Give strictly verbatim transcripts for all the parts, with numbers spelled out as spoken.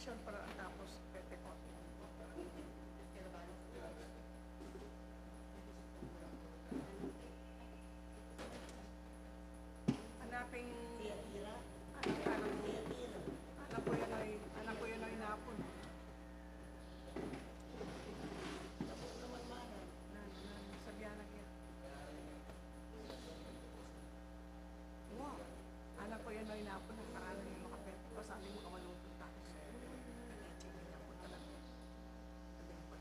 Para tapos, pwede ko. Hanapin, anak, anak, anak ko yan ay, anak ko yan ay napun. Nan, nan, sabihan na kaya. Wow. Anak ko yan ay napun, parang hindi makapit. O, sabi mo, kawaluto, tapos. Sige, napun talaga. Sabi ko,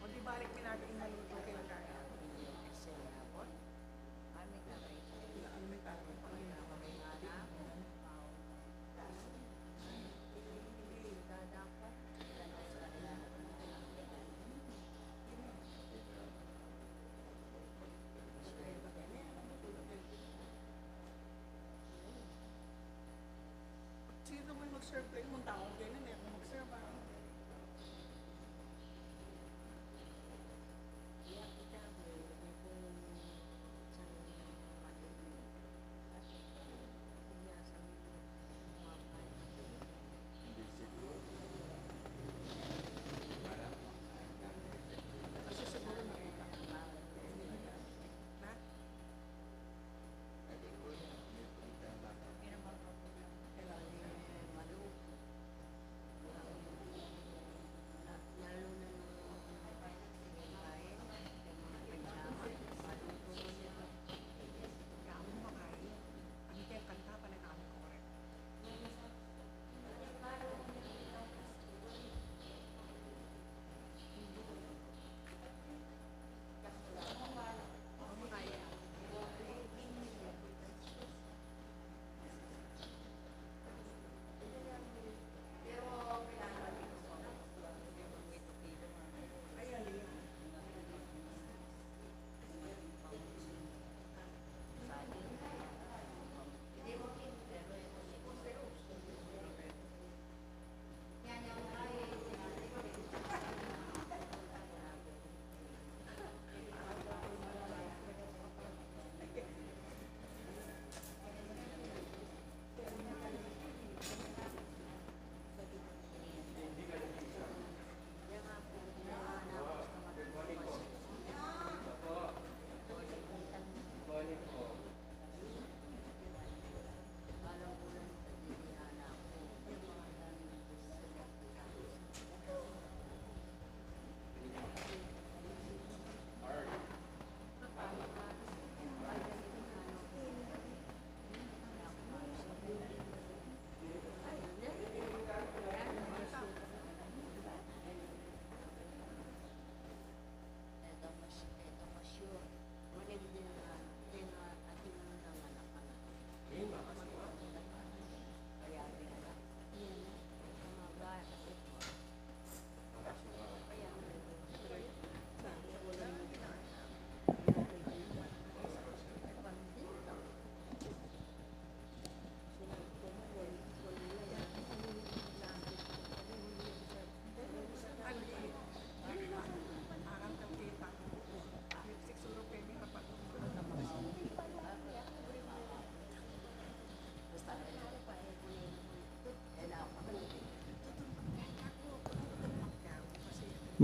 o, di balik mi natin yung maluto kay Lagaya. Kasi napun. Ay, may tatay. Ay, may tatay. Sino may mag-serve kayo? Mong tawag kayo na, may mag-serve, ah.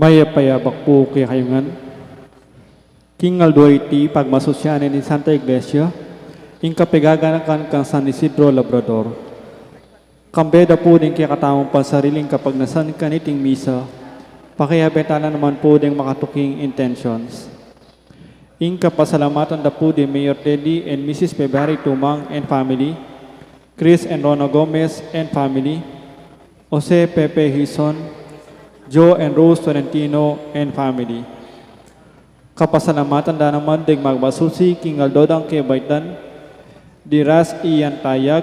Mayap a yabak pu kekayu ngan. King aldo iti, pagmasusyan ning Santa Iglesia ing kapaganakan kang San Isidro Labrador. Kambe da pu ding kekatamung pansariling kapagnasan kaniting misa, pakiabe tana naman pu ding makatuking intentions. Ing kapasalamatan da pu di Mayor Teddy and Missus February Tumang and family, Chris and Rona Gomez and family, Jose Pepe Hison, Joe and Rose Tolentino and family. Kapasalamatan da naman ding magmasusi king aldo dang kebaitan, di Ras Ian Tayag,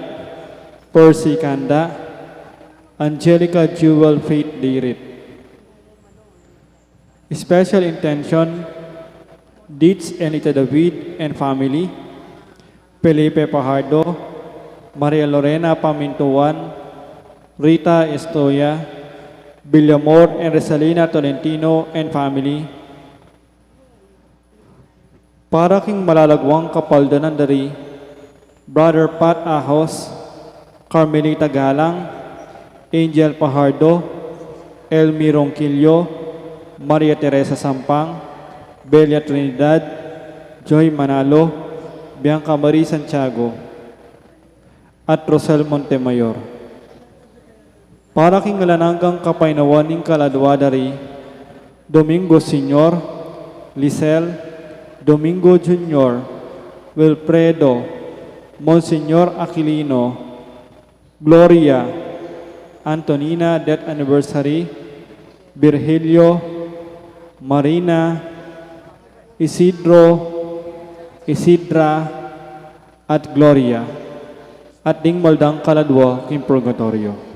Percy Kanda, Angelica Jewel Faith Dirit. Special intention, Deeds and Ita David and family, Felipe Fajardo, Maria Lorena Pamintuan, Rita Estoya, Villamor and Resalina Tolentino and family, para king malalagwang kapaldanan da ri Brother Pat Ahos, Carmelita Galang, Angel Pajardo, Elmi Ronquillo, Maria Teresa Sampang, Belia Trinidad, Joy Manalo, Bianca Marie Santiago, at Rosel Montemayor. Para king alang anggang kapaynawan ning kaladua da ri, Domingo Senior, Lisel, Domingo Junior, Wilfredo, Monsignor Aquilino, Gloria, Antonina death anniversary, Virgilio, Marina, Isidro, Isidra, at Gloria, at ding maldang kaladua king purgatoryo.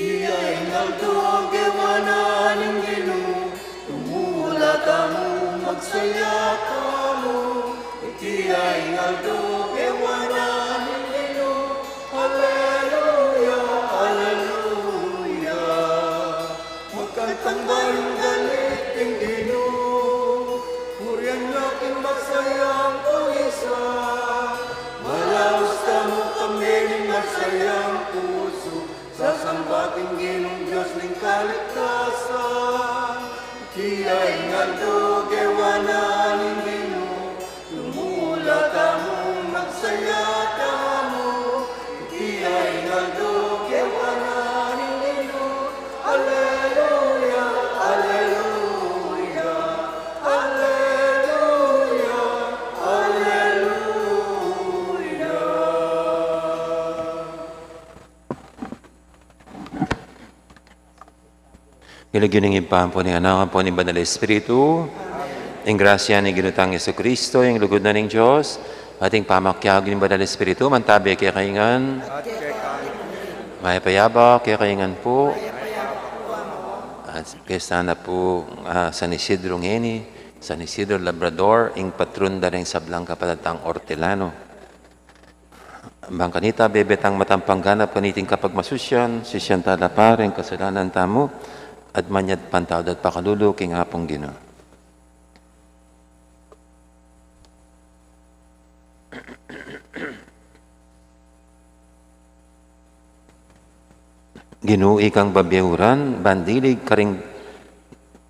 Iti ing aldo kewana ning Ginu, tumula tamu, magsaya tamu. Iti ing aldo kewana ning Ginu, aleluya, aleluya. Magkantang bayung dalit king Ginu, purian na king masayang puisu. Malaus tamu kambe ning masayang pusu, sasamba king Ginung Dios ning kaligtasan. Iti ing aldo kewana ning Ginu, tumula tamu, magsaya tamu. Iti ing aldo kewana ning Ginu, aleluya, aleluya, aleluya, aleluya. King lagyu ning Ibpa, ampo ning Anak, ampo ning Banal Espiritu. Ing grasya ning Ginu tang Jesucristo, ing lugud na ning Dios, at ing pamakiabe ning Banal Espiritu, mantabe kekayu ngan. Mayap a yabak kekayu ngan pu. At piyesta na pu, ah, San Isidro ngeni, San Isidro Labrador, ing patrun da ring sablang kapatad tang Hortelano. Bang kanita bebe tang matampang ganap kaniting kapagmasusyan, sisian tala pa ring kasalanan tamu, at manyad pantawad at pakalulu king Apung Ginu. Ginu, ikang babiuran, bandilig karing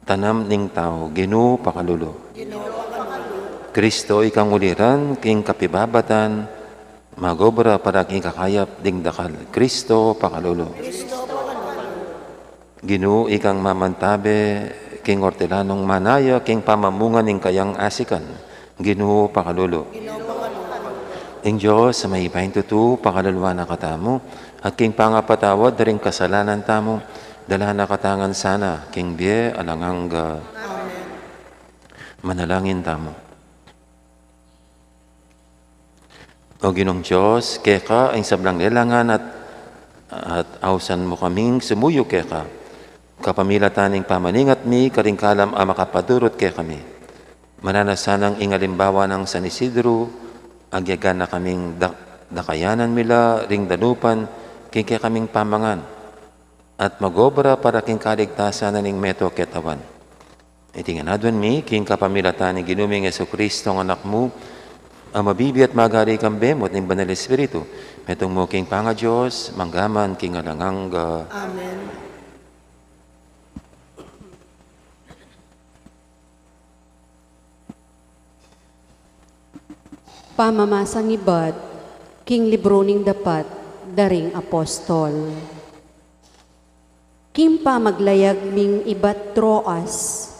tanam ning tau. Ginu, pakalulu. Ginu, pakalulu. Kristo, ikang uliran king kapibabatan, magobra para king kakayap ding dakal. Kristo, pakalulu. Kristo, pakalulu. Ginu, ikang mamantabe king Hortelanong manaya king pamamungan ning kayang asikan. Ginu, pakalulu. Ginu, pakalulu. Ing Dios a mayupayang tutu, pakaluluan na katamu, at king pangapatawad da ring kasalanan tamu, dala na katamu ngan sana king bie alang angga. Amen. Manalangin tamu. O Ginung Dios, keka ing sablang lelangan at, at ausan mu kaming sumuyu keka. Kapamilatan ning pamaningat mi karing kalam a makapadurut kekami. Mananu sanang ing alimbawa nang San Isidro, agyagan na kaming dak-, dakayanan mi la ring danupan king kekaming pamangan, at magobra para king kaligtasan na ning meto ketawan. Iti ngan aduan mi king kapamilatan ning Ginu ming Jesucristo, ing Anak mu, a mabibie at magari kambe mu at ning Banal Espiritu, metung mu king pangaDios, mangga man king alang angga. Amen. Pamamasang ibat king libru ning Dapat da ring Apostol. King pamaglayag ming ibat Troas,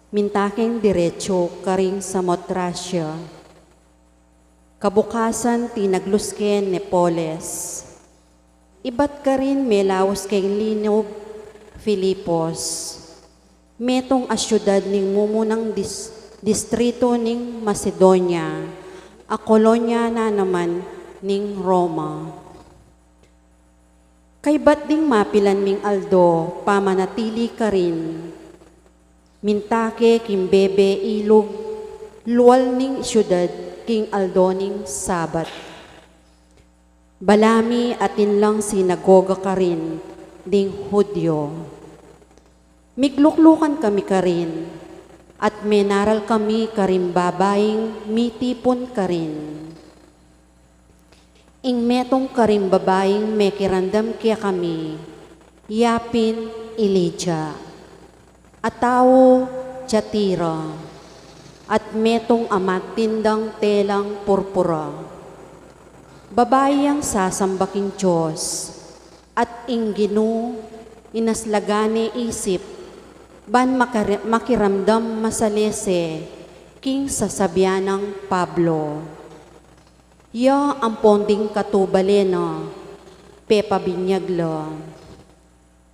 minta keng diretsu karing Samotracia. Kabukasan tinaglus ke Neapolis. Ibat karin melaus keng linub Filipos, metung a siudad ning mumunang dis-, distritu ning Macedonia, a kolonia na naman ning Roma. Kaybat ding mapilan ming aldo pamanatili karin, minta ke king bebe ilug lual ning siudad king aldo ning Sabat. Balami atin lang sinagoga karin ding Judio. Migluklukan kami karin, at menaral kami karing babaing mitipun karin. Ing metung karing babaing mekiramdam kekami, ya pin i Lidia, a tau Tiatira, at metung a magtindang telang purpura. Babai yang sasamba king Dios, at ing Ginu inaslagan ne isip, ban makare-, makiramdam masalese king sasabian nang Pablo. Ya ampon ding katubale na, pepabinyag la.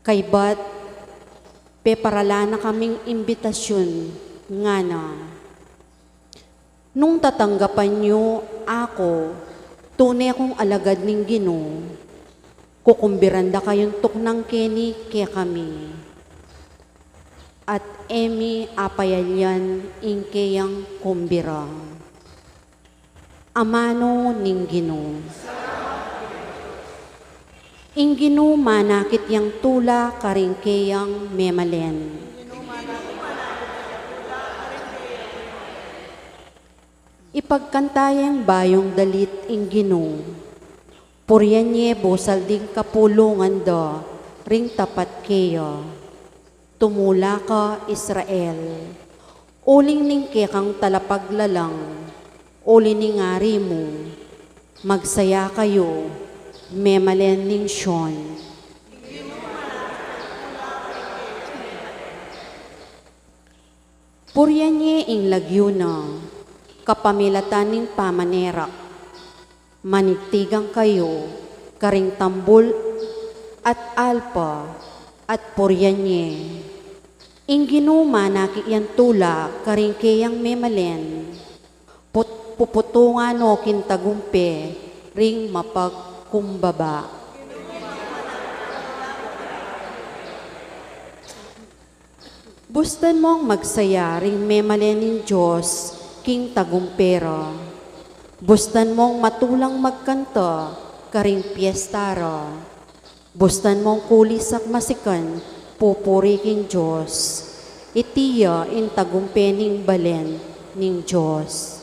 Kaybat, peparalan na kaming imbitasyun, ngana, "Nung tatanggapan yu aku, tune kung alagad ning Ginu." Kukumbiran da kayung tuknang keni kekami, at e mi apayalian ing keyang kumbira. Amanu ning Ginu. Ing Ginu manakit yang tula karing keyang memalen. Ipagkanta yeng bayung dalit ing Ginu. Purian ye busal ding kapulungan da ring tapat keya. Tumula ka, Israel, uling ning kekang talapaglalang, uli ning Ari mu. Magsaya kayu, memalen ning Sion. Purian ye ing lagyu na, kapamilatan ning pamanerak. Manigtigan kayu karing tambul at alpa at purian ye. Ing Ginu manakit yang tula karing keyang memalen. Put-, puputungan no king tagumpe ring mapagkumbaba. Bustan mong magsaya ring memalen ning Dios king tagumpe ra. Bustan mong matulang magkanta karing piesta ra. Bustan mong kulis at masikan pupuri king Dios. Iti ya ing tagumpe ning balen ning Dios.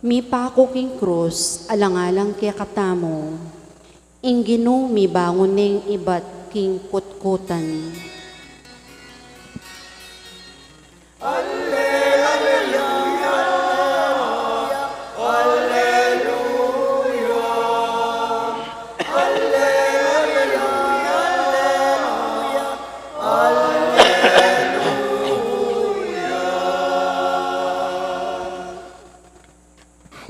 Mipaku king krus, alang-alang kekatamu. Ing Ginu mibangun neng ibat king kutkutan.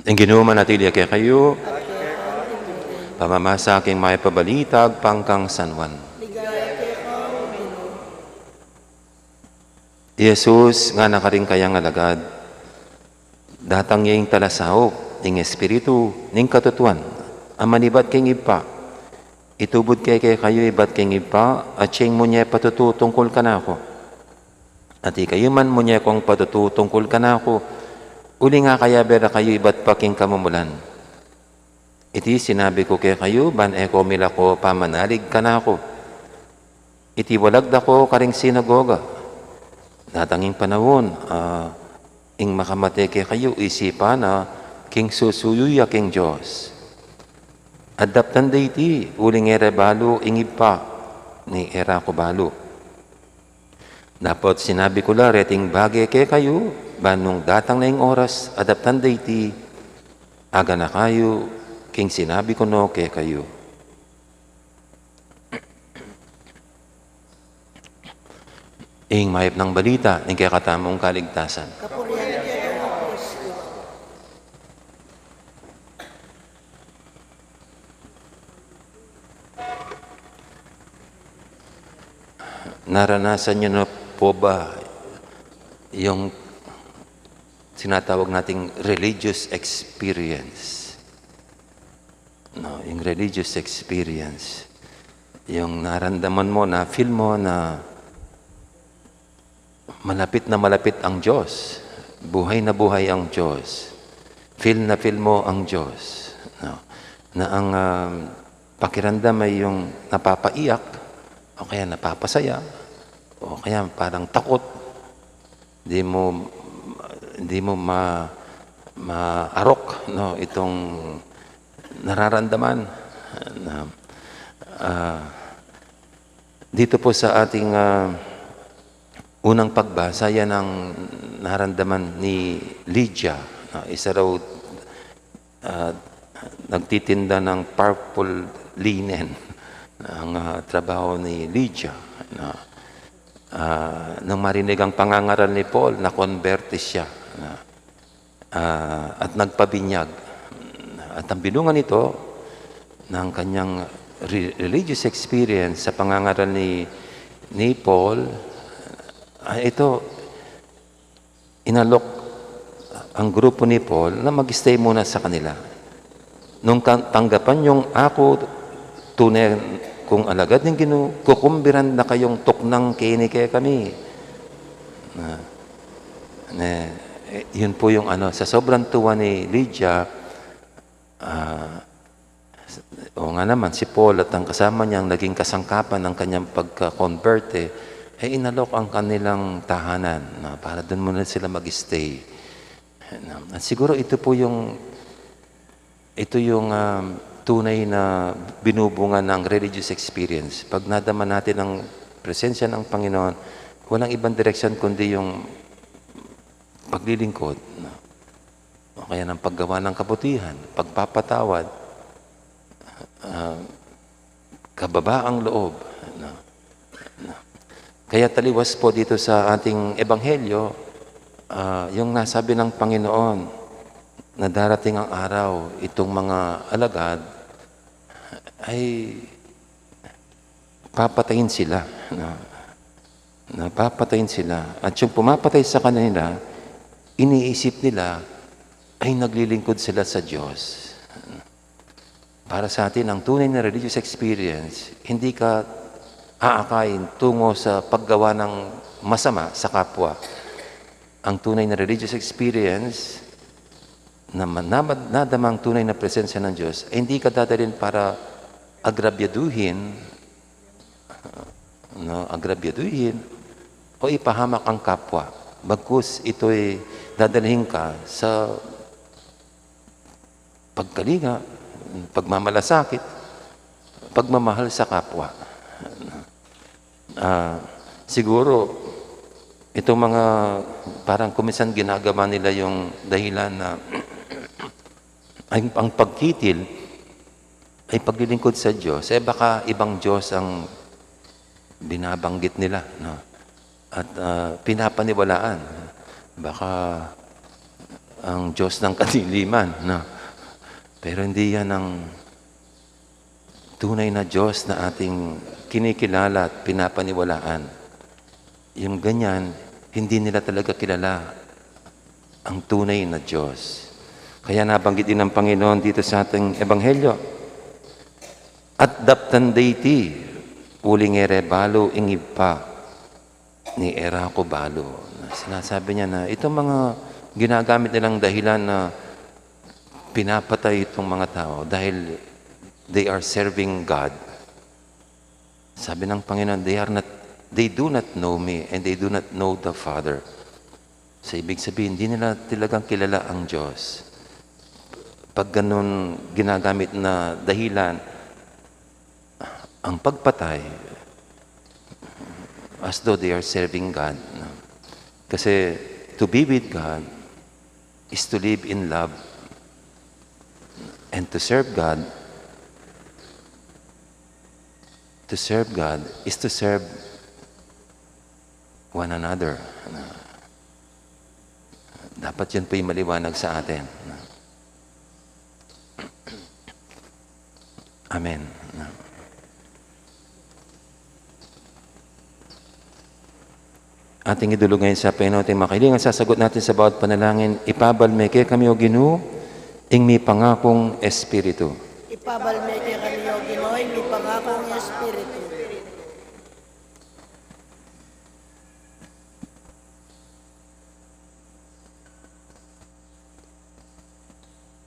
Ing Ginu manatili ya kekayu. Pamamasa king Mayap a Balita agpang kang San Juan. I Jesus ngana karing kayang alagad, datang ya ing Talasaup, ing Espiritu ning katutuan, a manibat king Ibpa. Itubud ke kekayu ibat king Ibpa, at siya ing munye patutu tungkul kanaku. At ikayu man munye kong patutu tungkul kanaku, uling akayabe da kayu ibat pa king kamumulan. Iti sinabi ku kekayu, ban e ko milako pamanalig kanaku. Iti walag da ko karing sinagoga. Datang ing panaun, ah, ing makamate kekayu, isipan na king susuyu ya king Dios. At daptan da iti, uling e ra balu ing Ibpa, ni e ra ku balu. Dapot sinabi ku la reting bage kekayu, ban nung datang na ing oras a daptan da iti, agana kayu king sinabi ku no kekayu. Ing mayap nang balita ning kekatamung kaligtasan. Kapurian keka, O Kristo. Naranasan niyo na po ba yung tinatawag nating religious experience? No, yung religious experience. Yung naramdaman mo, na-feel mo na malapit na malapit ang Diyos. Buhay na buhay ang Diyos. Feel na feel mo ang Diyos. No? Na ang, um, pakiramdam ay yung napapaiyak, o kaya napapasaya, o kaya parang takot. Di mo, di mo ma-, maarok, no, itong nararamdaman. Na, ah, Dito po sa ating, ah, unang pagbasa, yan ang naramdaman ni Lydia, no? Isa raw, ah, nagtitinda ng purple linen ang, ah, trabaho ni Lydia, no? Ah, nang marinig ang pangangaral ni Paul, nakonberte siya, no? Ah, at nagpabinyag. At ang binunga nito ng kanyang re-, religious experience sa pangangaral ni, ni Paul, ah, ito, inalok ang grupo ni Paul na mag-stay muna sa kanila. Nung ka-, tanggapan yung ako, tunay kong alagad ng Ginu, kukumbiran na kayong tuknang keni kekami. Na, na, eh, yun po yung ano, sa sobrang tuwa ni Lydia, ah, o nga naman, si Paul at ang kasama niyang naging kasangkapan ng kanyang pagka-convert, eh, ay inalok ang kanilang tahanan, no? Para doon muna sila mag-stay. No? At siguro ito po yung, ito yung, um, tunay na binubunga ng religious experience. Pag nadama natin ang presensya ng Panginoon, walang ibang direksyon kundi yung paglilingkod, no? O kaya ng paggawa ng kabutihan, pagpapatawad, ah, kababaang loob, no? No. Kaya taliwas po dito sa ating ebanghelyo, ah, yung nasabi ng Panginoon na darating ang araw, itong mga alagad ay papatayin sila, no? Na papatayin sila. At yung pumapatay sa kanila, iniisip nila ay naglilingkod sila sa Diyos. Para sa atin, ang tunay na religious experience, hindi ka aakayin tungo sa paggawa ng masama sa kapwa. Ang tunay na religious experience, na ma-, na-, nadama ang tunay na presensya ng Diyos, ay hindi ka dadalhin para agrabyaduhin, no, agrabyaduhin o ipahamak ang kapwa. Bagkus ito'y dadalhin ka sa pagkalinga, pagmamalasakit, pagmamahal sa kapwa. Ah, siguro, itong mga parang kuminsan ginagawa nila yung dahilan na ang, ang pagkitil ay paglilingkod sa Diyos, eh baka ibang Diyos ang binabanggit nila, no? At, ah, pinapaniwalaan. Baka ang Diyos ng kadiliman, no? Pero hindi yan ang tunay na Diyos na ating kinikilala at pinapaniwalaan. Yung ganyan, hindi nila talaga kilala ang tunay na Diyos. Kaya nabanggit din ng Panginoon dito sa ating ebanghelyo, "At daptan da iti, uling e re balu ing Ibpa, ni e ra ku balu." Sinasabi niya na itong mga ginagamit nilang dahilan na pinapatay itong mga tao dahil they are serving God. Sabi ng Panginoon, "They are not, they do not know me and they do not know the Father." So, ibig sabihin, hindi nila talagang kilala ang Diyos. Pag ganun ginagamit na dahilan, ang pagpatay, as though they are serving God, no? Kasi to be with God is to live in love. And to serve God, to serve God is to serve one another. Dapat yun po yung maliwanag sa atin. Amen. Ating idulog ngayon sa Panginoon ating mga kahilingan. Sasagot natin sa bawat panalangin, "Ipabal me kekami, O Ginu, ing mipangakung Espiritu." Ipabal me kekami, O Ginu, ing mipangakung Espiritu.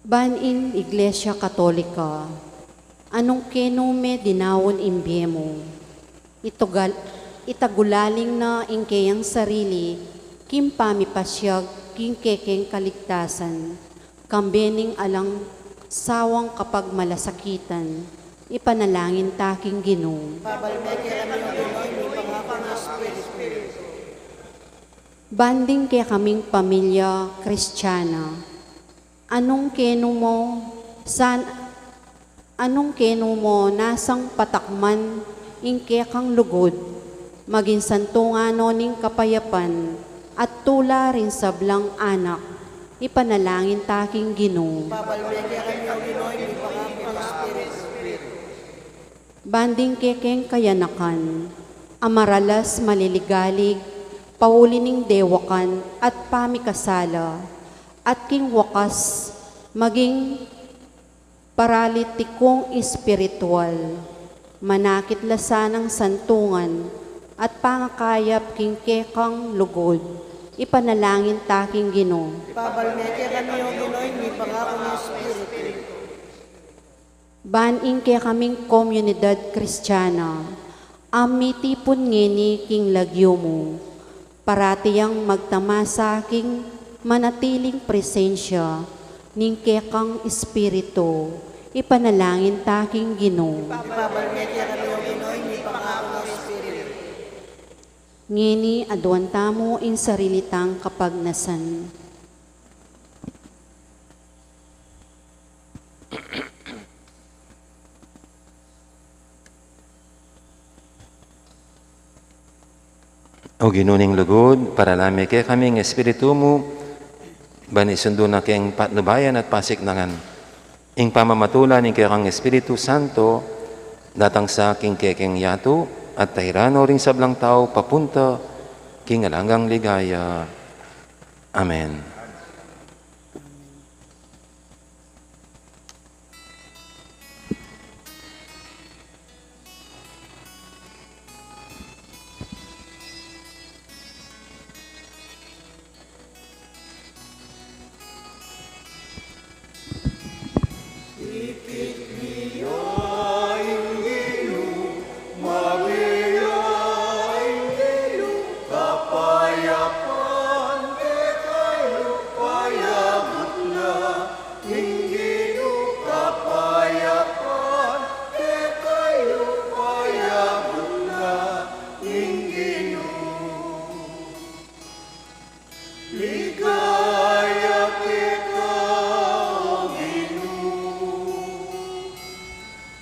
Ban ing Iglesia Katolika, anung kenu me dinaun ing bie mu. Itugal-, itagulaling na ing keyang sarili, king pamipasiag king kekeng kaligtasan, kambe ning alang sawang kapagmalasakitan. Ipanalangin ta king Ginu. Babal me kekami, O Ginu, ing mipangakung Espiritu. Ban ding kekaming pamilya Kristiana, anung kenu mo san, anung kenu mo nasang patakman ing kekang lugud, maging santungan no ning kapayapan at tula ring sablang anak, ipanalangin ta king Ginu. Babal me kekami, O Ginu, ing mipangakung Espiritu. Ban ding kekeng kayanakan a maralas maliligalig, pauli ning dewakan at pamikasala, at king wakas maging paralitikong espiritual, manakit la sanang santungan at pangakayap king kekang lugud, ipanalangin ta king Ginu. Babal me kekami, O Ginu, ing mipangakung Espiritu. Ban ing kekaming komunidad Kristiana a mitipun ngeni king lagyu mu, parati yang magtamasa king manatiling presensya ning kekang Espiritu, ipanalangin ta king Ginu. Babal me kekami, O Ginu, ing mipangakung Espiritu. Ngeni aduan tamu ing sarili tang kapagnasan. O Ginu ning lugud, parala me kekami ing Espiritu mu, ban isundu na king patnubayan at pasiknangan ing pamamatula ning kekang Espiritu Santo, datang sa king kekeng yatu, at tairan no ring sablang tau papunta king alang anggang ligaya. Amen. Ligaya keka, O Ginu,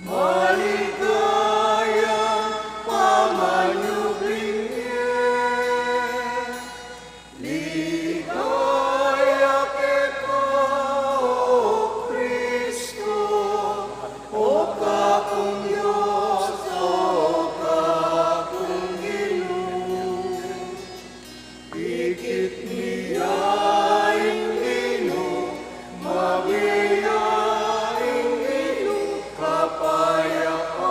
maligayang pamanyubling ye. Ligaya keka, O Kristo, o Kakung Dios, o Kakung Ginu. Ikit mi ya ing Ginu, mabie ya ing Ginu, kapayapan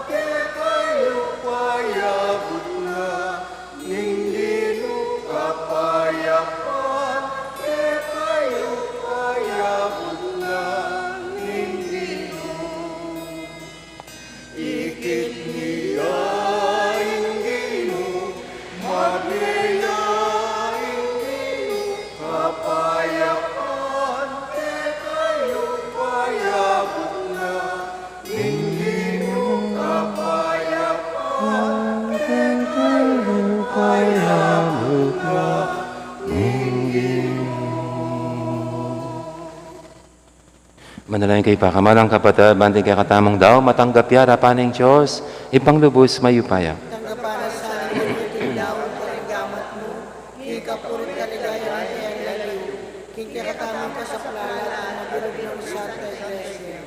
kekayu payabut na. Ning Ginu, kapayapan kekayu payabut na. Ning Ginu. Ikit mi ya ing Ginu, mabie ya ing Ginu, kapayapan kekayu payabut na. Ning Ginu, kapayapan kekayu payabut na. Ning Ginu. Manalangin kayu, pakamalan kung kapatad, ban ding kekatamung dau matanggap ya arapan ning Dios, Ibpang lubus mayupaya. Tanggapan na sa ing daun king gamat mu, king kapurian at kaligayan ning kayang lagyu, king kekatamung kasaplalan at king mabilug nang Santa Iglesia.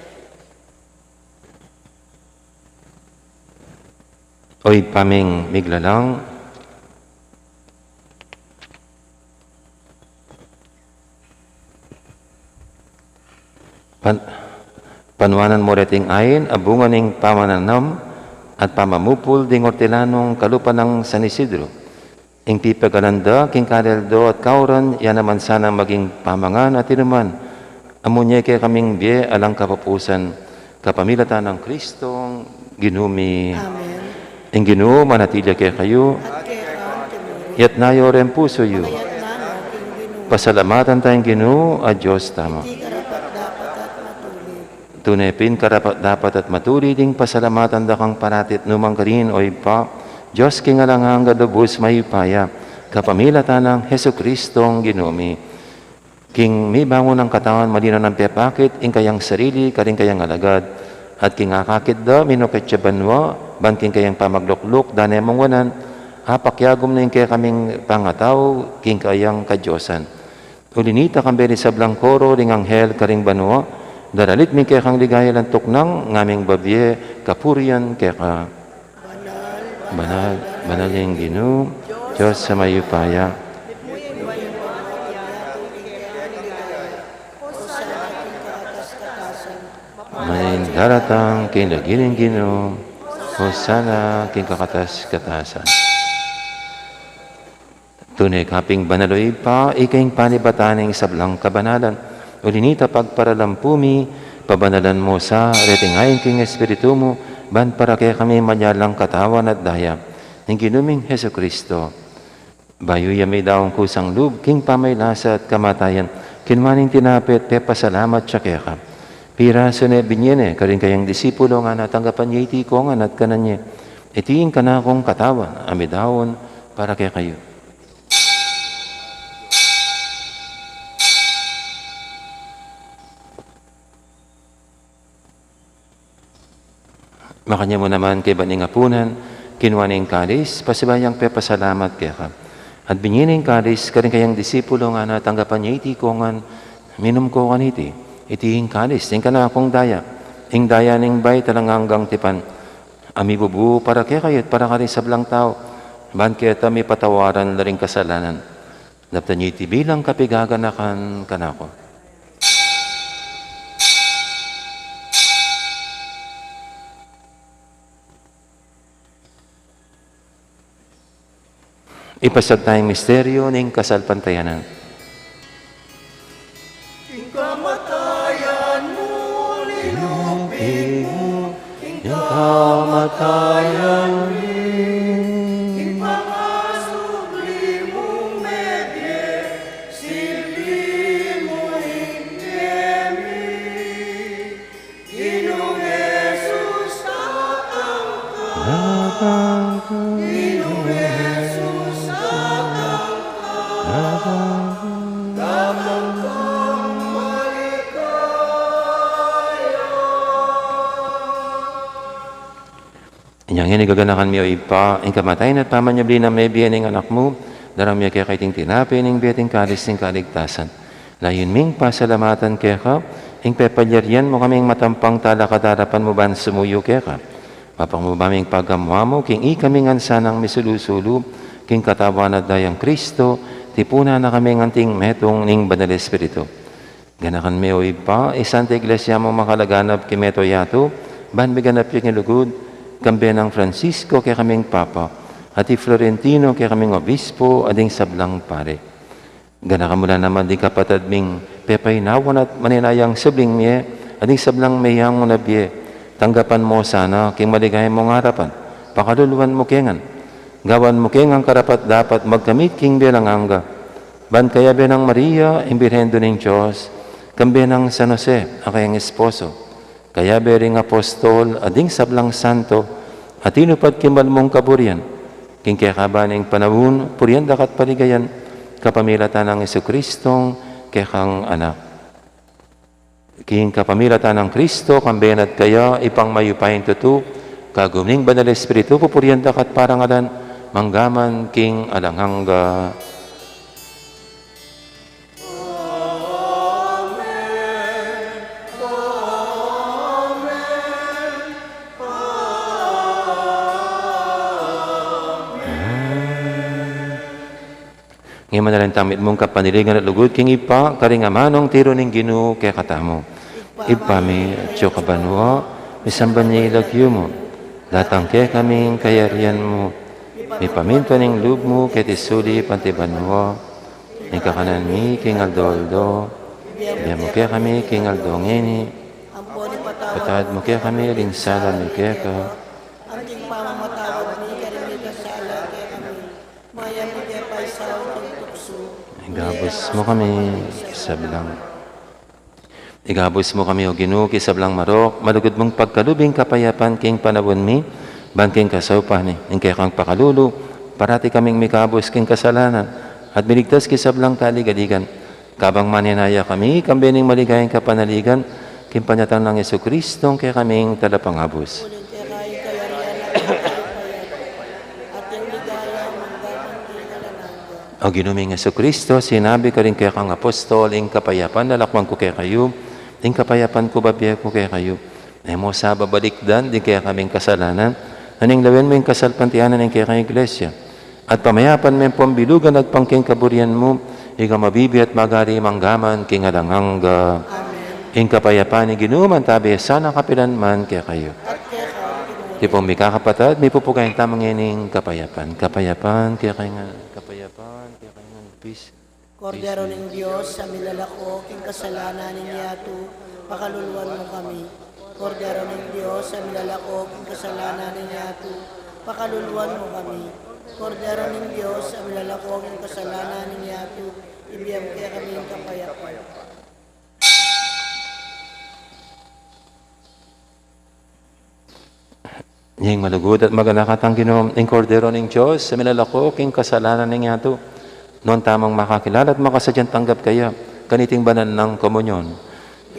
O Ibpa ming miglalang, Pan-, panuanan mu reting ain a bunga ning pamananam at pamamupul ding ortilanung kalupa nang San Isidro. Ing pipagalan da king kaleldo at kauran, ya naman sana maging pamangan at inuman a munye kekaming bie alang kapupusan, kapamilatan nang Kristong Ginu mi. Amen. Ing Ginu manatili ya kekayu. At keka mu rin. Itas yu ring pusu yu. Itas na no king Ginu. Pasalamatan taya ing Ginu a Dios tamu. Iti karapat-dapat at matulid. Tune pin karapat-dapat at matulid ing pasalamatan da kang parati at nu man karin, o Ibpa, Dios king alang angga, lubus mayupaya, kapamilatan nang Jesucristong Ginu mi. King mibangun nang katawan, malinaw nang pepakit ing kayang sarili karing kayang alagad, at king akakit da, minukit ya banua, ban king kayang pamaglukluk, dane mung wanan, apakyagum na ing kekaming pangatau king kayang kadiosan. Uli nita, kambe ring sablang koro ring anghel karing banua, daralit mi ing kekang ligaya, lantuk nang ngaming babie kapurian keka. Banal, banal ing Ginu, Dios a mayupaya. Maning daratang king lagyu ning Ginu, Hosana king kakatas-katasan. Tune ka pin banal, o Ibpa, ika ing panibatan ning sablang kabanalan. Uli nita, pagparalampu mi, pabanalan mu sa reting ain king Espiritu mu, ban para kekami maging katawan at daya ning Ginu ming Jesucristo. Bayu ya midaun kusang lub king pamaglasa at kamatayan, kinua ne ing tinape at pepasalamat ya keka. Pirasu ne, binie ne karing kayang disipulo, ngana, tanggapan ye iti kongan at kanan ye. Iti ing kanakung katawan a midaun para kekayu. Makanyan mu naman kaybat ning apunan, kinua ne ing kalis, pasibayu yang pepasalamat keka. At binie ne ing kalis karing kayang disipulo, ngana, tanggapan ye iti kongan, minum ko kaniti. Iti ing kalis ning kanakung daya, ing daya ning bayu at alang anggang tipan, a mibubu para kekayu at para karing sablang tau, ban keta mipatawaran la ring kasalanan. Daptan ye iti bilang kapigaganakan kanaku. Ipasiag taya ing misteryu ning kasalpantayanan. Ing kamatayan mu, linupig mu, ing kamatayan mi, ing pangasubli mung mebie, silbi mu ing mie mi. Ginung Jesus, datang ka. Datang ka. Ginung Jesus, datang ka. Datang ka. Datang kang maligaya. Inya ngeni gaganakan mi, o Ibpa, ing kamatayan at pamanyubli nang mebie ning Anak mu, darang mi keka iting tinape ning bie at ing kalis ning kaligtasan. Layun ming pasalamatan keka ing pepalyarian mu kaming matampang talakad king arapan mu ban sumuyu keka. Mapakamabie ming pagamu-amu king ikami ngan sanang misulu-sulu king katawan at dayang Kristo, tipunan na kami nganting metung ning Banal Espiritu. Ganakan me, o Ibpa, ing Santa Iglesia mung makalaganap king mabilug a yatu, ban miganap ya king lugud, kambe nang Francisco kekaming Papa, at i Florentino kekaming Obispo, at ding sablang pari. Ganakan mu la naman ding kapatad ming pepainawan at maninayang subling mie, at ding sablang meyangu na bie, tanggapan mu sana king maligaya mung arapan, pakaluluan mu ke ngan, gawan mu ke ngan karapat-dapat magkamit king bie alang angga. Ban kayabe nang Maria, ing Birhen Indu ning Dios, kambe nang San Jose, a kayang esposo, kayabe ring apostol, at ding sablang santo, a tinupad king mal mung kaburian, king kekaban ning panaun, purian da ka at paligayan, kapamilatan nang Jesucristong kekang Anak. King kapamilatan nang Kristo, kambe na at kaya, Ibpang mayupayang tutu, kagum ning Banal Espiritu, pupurian da ka at parangalan, mangga man king alang angga. Amen. Amen. Amen. Ngeni manalangin tamu mitmung kapanaligan at lugud king Ibpa, karing amanung tiru ning Ginu kekatamu. Ibpa mi, atsu ka banua, misamban ya ing lagyu mu. Datang kekami ing kayarian mu. Mipamintuan ing lub mu keti sulip anti banua. Ing kakanan mi king aldo-aldo, ibie mu kekami king aldo ngeni. Ampon ipatawad mu kekami ring sala mi keka. Anti ing pamamatawad mi karing mikasala kekami. Maya mu ke paisaul king tuksu. Ikabus mu kami king sablang. Ikabus mu kami, O Ginu, king sablang marok, malugud mung pagkalub ing kapayapan king panaun mi, ban king kasaupan ning kekang pakalulu, parati kaming mikabus king kasalanan, at miligtas king sablang kaligaligan. Kabang manenaya kami, kambe ning maligayang kapanaligan, king panyatang nang Jesucristo, ing kekaming talapangabus. Uling keka ing kayarian at ing kayupayan, at ing ligaya mangga man king alang angga. O Ginu ming Jesucristo, sinabi mu karing kekang apostol, ing kapayapan lalakwan ku kekayu, ing kapayapan ku bibie ku kekayu. E mu sa babalikdan ding kekaming kasalanan, nune lawen mu ing kasalpantayanan ning kekang Iglesia. At pamayapan me ampong bilugan agpang king kaburian mu, ika mabibie at magari mangga man king alang angga. Amen. Ing kapayapan ning Ginu mantabi sana kapilan man kekayu. At keka rin. Kayu pong mikakapatad, mipupugayan tamu ngening kapayapan. Kapayapan kekayu ngan, kapayapan kekayu ngan, peace. Kordero ning Dios, a milalako king kasalanan ning yatu, pakaluluan mu kami. Kordero ning Dios, a milalako king kasalanan ning yatu, pakaluluan mu kami. Kordero ning Dios, a milalako king kasalanan ning yatu, ibie mu kekami ing kapayapan. Ing malugud at maganakang Ginu, ing Kordero ning Dios, a milalako king kasalanan ning yatu. Nuan tamung makakilala at makasadyang tanggap kaya kaniting banal nang komunyon.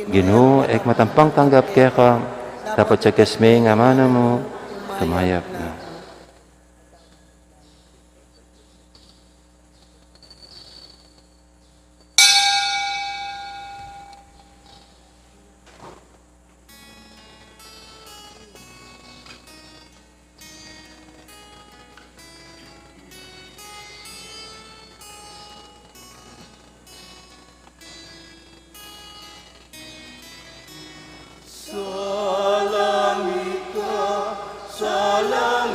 Ginu, e ku matampang tanggap keka, dapot sa king amanu mu, kumayap na. Salamika, salam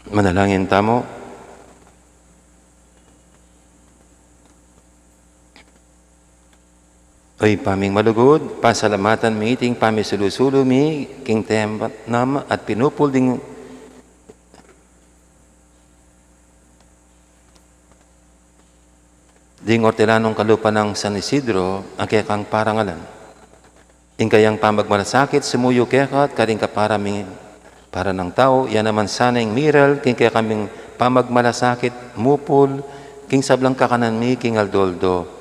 Manalangin tamu. O Ibpa ming malugud, pasalamatan mi iting pamisulu-sulu mi king tempat nam at pinupul ding ding ortelanung kalupa nang San Isidro a kekang parangalan. Ing kayang pamagmalasakit sumuyu keka at karing kapara mi, para nang tau, ya naman sana ing miral king kekaming pamagmalasakit mupul king sablang kakanan mi king aldo-aldo.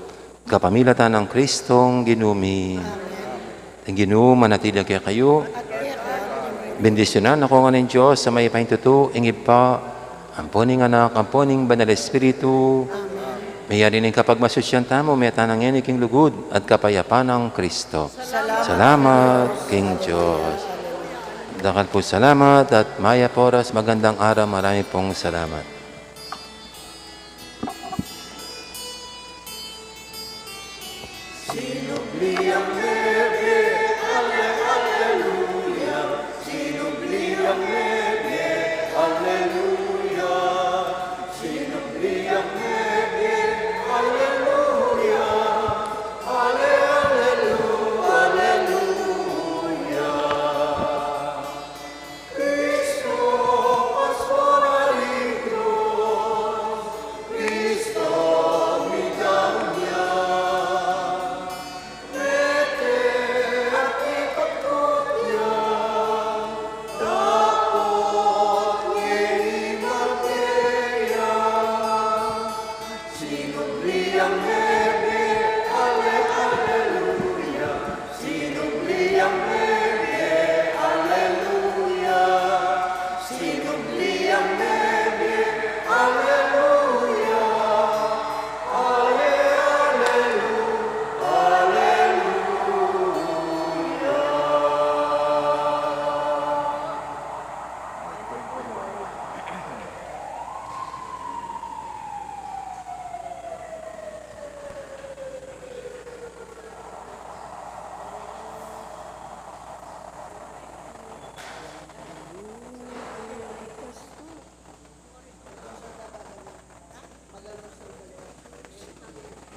Kapamilatan nang Kristong Ginu mi. Amen. Ing Ginu manatili kekayu. Bendisyunan na kayu ngan ning Dios a mayupaya king tutu, ing Ibpa, ampo ning Anak, ampo ning Banal Espiritu. Amen. Meyari ning kapagmasusyan tamu, meta na ngeni king lugud at kapayapan nang Kristo. Salamat. Salamat king Dios. Dakal pung salamat at mayap a oras, magandang araw, marami pong salamat.